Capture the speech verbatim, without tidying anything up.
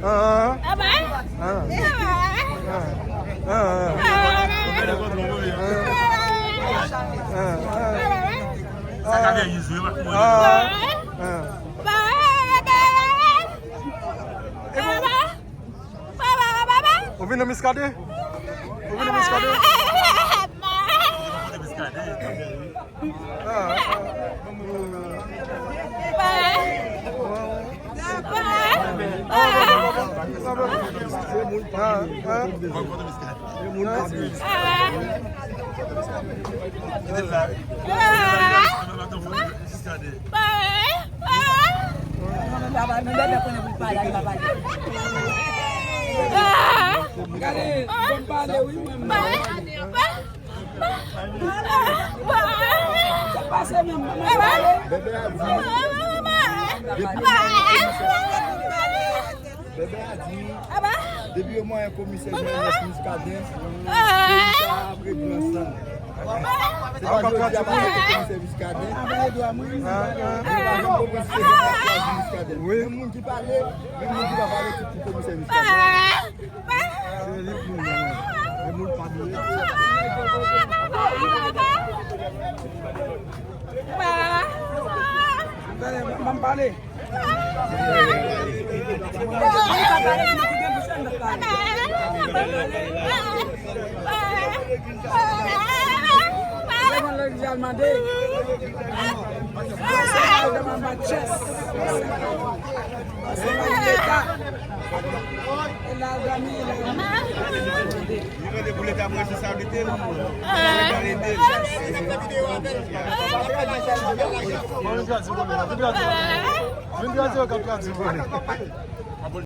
Ah, ah. Ah. Ah, ah. Ah, ah. Ah, ah. Ou vin nan Miskaden? Ou vin nan Miskaden? Ah, ah. Ah, ah. Gade, bon pale wi, mwen. Sa pase menm, mwen pale. Bebe a di, depi, Bebe a di, depi yo manyen komisè Jeannès Muscadin, moun sa ap regle ansanm. Se pa jodi a pou yo te komisè Muscadin. Yo pa janm konprann se Jeannès Muscadin. Menm moun ki pale, menm moun ki pa pale, tout pou komisè Muscadin. Se li pou mwen. E moun pa dwe. Ban m pale. Li mande pou Leta pran responsablite l. Leta ede l. Vin tradui pou li, vin tradui pou li. Vin tradui, yo k ap tradui pou li.